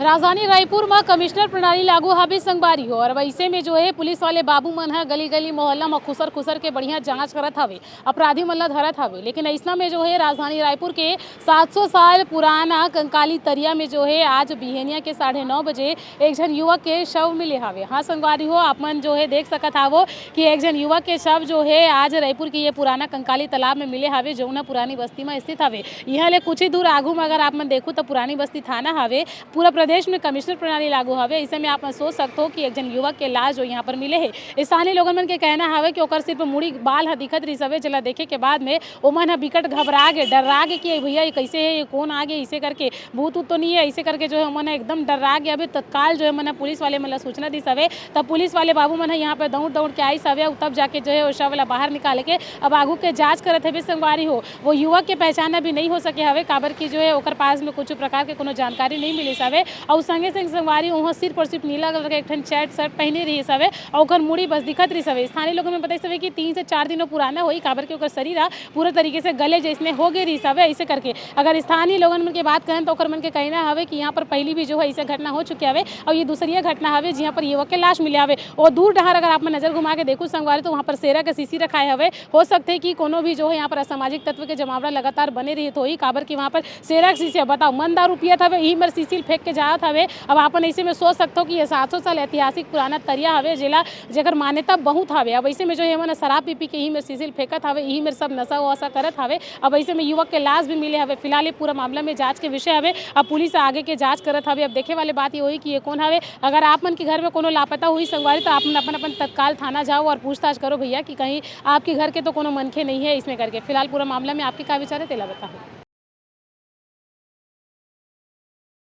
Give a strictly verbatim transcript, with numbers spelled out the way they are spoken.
राजधानी रायपुर म कमिश्नर प्रणाली लागू हावे संगवारी हो, और वैसे में जो है पुलिस वाले बाबू मन ह गली गली मोहल्ला म खुसर खुसर के बढ़िया जांच करत हवे, अपराधी मन ला धरत हवे। लेकिन ऐसना में जो है राजधानी रायपुर के सात सौ साल पुराना कंकाली तरिया में जो है आज बिहनिया के साढ़े नौ बजे एक झन युवक के शव मिले हावे। हाँ संगवारी हो, आप मन जो है देख सकत हावो कि एक झन युवक के शव जो है आज रायपुर के ये पुराना कंकाली तालाब में मिले हावे, जौन ह पुरानी बस्ती में स्थित हावे। यहाँ ले कुछ ही दूर आगू में अगर आप मन देखू तो पुरानी बस्ती थाना हावे। पूरा प्रदेश में कमिश्नर प्रणाली लागू हवे। ऐसे में आप मन सोच सकते हो कि एक झन युवक के लाश जो यहाँ पर मिले है, स्थानीय लोगन मन के कहना हवे कि ओकर सिर्फ मुड़ी बाल ह दिखत रहिस हवे, जेला देखे के बाद में ओमन ह बिकट घबरा गे, डर्रा गे कि "ए भैया, ये कैसे है, ये कौन आ गे?" इसे करके, "भूत उत तो नहीं है?" इसे करके जो है ओमन ह एकदम डर्रा गे। अभी तत्काल जो है मन ह पुलिस वाले मन ला सूचना दिस हवे, तब पुलिस वाले बाबू मन ह यहाँ पर दौड़ दौड़ के आइस हवे, अउ तब जाके जो है वो शव ला बाहर निकाल के अब आगू के जांच करत हवे संगवारी हो। वो युवक के पहचान अभी नहीं हो सके हवे, काबर कि जो है ओकर पास में कुछ प्रकार के कोनो जानकारी नहीं मिलिस हवे। अउ संगे संग संगवारी उहाँ सिर्फ और सिर्फ नीला कलर के एक ठन चैट शर्ट पहने रहिस हवे, अउ ओकर मुड़ी बस दिखत रहिस हवे। स्थानीय लोगन मन बताइस हवे कि तीन से चार दिन वो पुराना होही, काबर कि ओकर शरीर ह पूरा तरीके से गले जैसने हो गे रहिस हवे। ऐसे करके अगर स्थानीय लोगन मन के बात करन, तो ओकर मन के कहना हवे कि यहाँ पर पहली भी जो है ऐसे घटना हो चुके हवे, और ये दूसरी घटना हवे, जिहाँ पर युवक के लाश मिले हवे। और दूर डहार अगर आप मन नजर घुमा के देखू संगवारी, तो वहाँ पर सेरा के शीशी रखाए हवे। हो सकथे कि कोनो भी जो है यहाँ पर असामाजिक तत्व के जमावड़ा लगातार बने रहित होही, काबर कि वहाँ पर सेरा के शीशी, बताओ, मन दारू पियत हवे, इही मेर शीशी ल फेंक के जात हवे। अब आप मन ऐसे में सोच सकथो कि ये सात सौ साल ऐतिहासिक पुराना तरिया हवे, जेला, जेकर मान्यता बहुत हवे। अब ऐसे में जो है मन शराब पी पी के इही मेर शीशी ल फेंकत हवे, इही मेर सब नशा वशा करत हवे। अब ऐसे में युवक के लाश भी मिले हवे। फिलहाल ये पूरा मामला में जांच के विषय हवे। अब पुलिस आगे के जांच करत हवे। अब देखे वाले बात ये होही कि ये कौन हवे। अगर आप मन के घर में कोनो लापता होही संगवारी, तो आप मन अपन अपन तत्काल थाना जाओ और पूछताछ करो भैया कि कहीं आपके घर के तो कोनो मनखे नहीं है इसमें करके। फिलहाल पूरा मामला में आपके का विचार है, तेला बताओ।